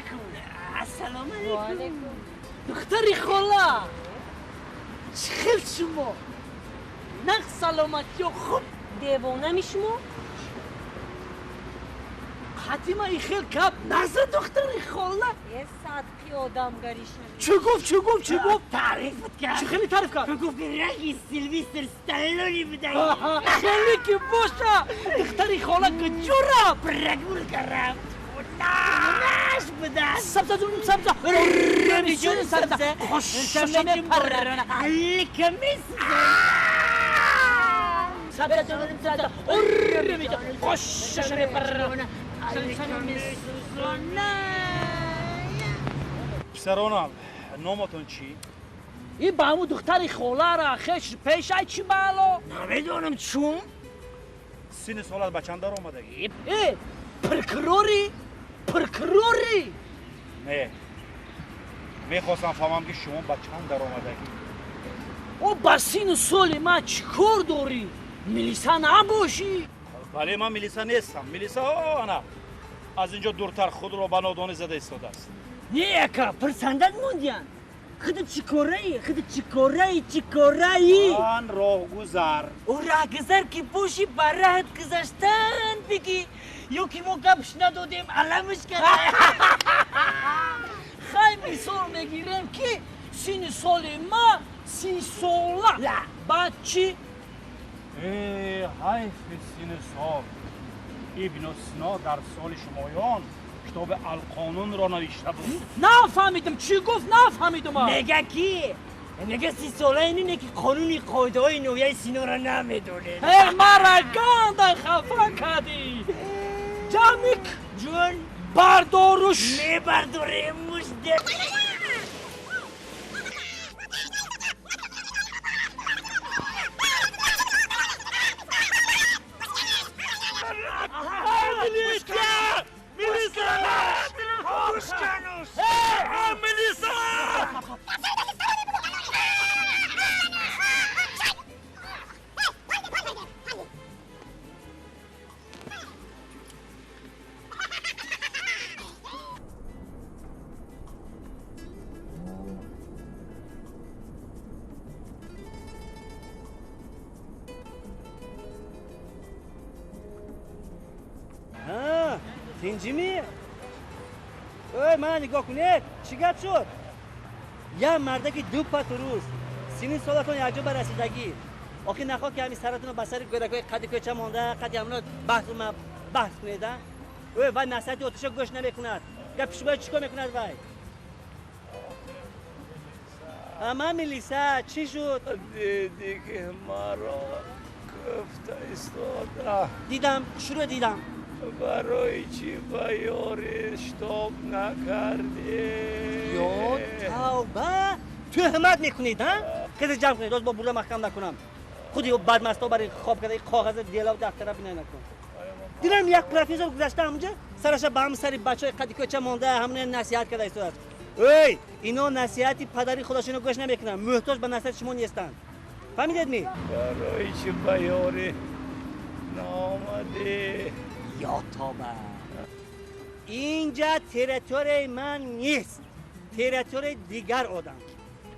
алейкум. Ассалому алейкум. Духтари хола. Чӣ хел шумо? Нақ саломатиё хуб. Девона шумо? Хатима и хел гап наза духтари хола. Е садқи одамгарӣ шавӣ. Чӣ гуфт, чӣ гуфт, чӣ гуфт? Таърифат кард. Чӣ хеле таъриф кард? Гуфт ки раги Силвестр Сталлони будаи. Хеле ки боша. Духтари хола куҷо рафт? Прогулка рафт. Наш буда. Сабза сабза. Ремиҷон сабза. Хошшаме паррана. Аликамис. Сабза сабза. Ремиҷон хошшаме паррана. Писаронам, номатон чӣ? И ба ҳамун духтари холара хеш пешай чӣ баъло? Намедонам чун. Синни солат ба чанд даромадагӣ? Э, прокурорӣ? Прокурорӣ? Не. Мехостам фаҳмам ки шумо ба чанд даромадагӣ. О ба синну соли ман чӣ кор дорӣ? Милиса набошӣ? Бале, ман милиса нестам. Милиса ана аз инҷо дуртар худро ба нодонӣ зада истодааст. Не, ака, пурсандат мондиян. Худ чӣ кораи? Худ чӣ кораи? Чӣ кораи? Ман роҳгузар. О роҳгузар ки бошӣ ба раҳат гузаштан бигӣ. Ё ки мо гапш надодем, аламш кард. Хай мисол мегирем ки синни соли ма 30 сола. Баъд чӣ? Э, ҳайфи синни сол. Ибну Сино дар соли шумоён китоби Алқонунро навишта буд. Нафаҳмидам, чӣ гуфт, нафаҳмидам. Мега ки? Мега 30 сола ине ки қонуни қоидаҳои ноҳияи Синора намедонед. Э, мара ганда хафа кардӣ. Ҷамик ҷон бардоруш. Мебардорем мужде. Тинҷими? Ой, мана нигоҳ кунед, чӣ гап шуд? Як мардаки ду пату рӯз, синни солатон якҷо ба расидагӣ. Охир нахоҳ ки ҳамин саратонро ба сари гӯракҳои қади кӯча монда, қади ҳамоно баҳс кунед, а? Ой, вай насиҳати отиша гӯш намекунад. Гапи шуморо чӣ кор мекунад вай? Ама милиса, чӣ шуд? Диди ки маро кӯфта истода. Дидам, шурӯъ дидам. Барои чӣ ба ёри штоб накардӣ? Ё тавба! Тӯҳмат мекунед, а? Хези ҷамъ кунед, оз бо бурда маҳкам накунам. Худи бадмасто бари хоб карда, коғаза делав дафтара бина накун. Дидам як профессор гузашта ҳамунҷа, сараша ба ҳам сари бачаҳои қади кӯча монда, ҳамуна насиҳат карда истодааст. Эй, ино насиҳати падари худашонро гӯш намекунанд, муҳтоҷ ба насиҳати шумо нестанд. Фаҳмидед ми? Барои чӣ ба ёри наомадӣ? Ё тоба! Инҷа территорияи ман нест, территорияи дигар одам.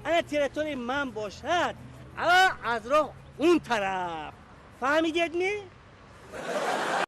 Ана территорияи ман бошад, аз роҳ он тараф. Фаҳмидед ми?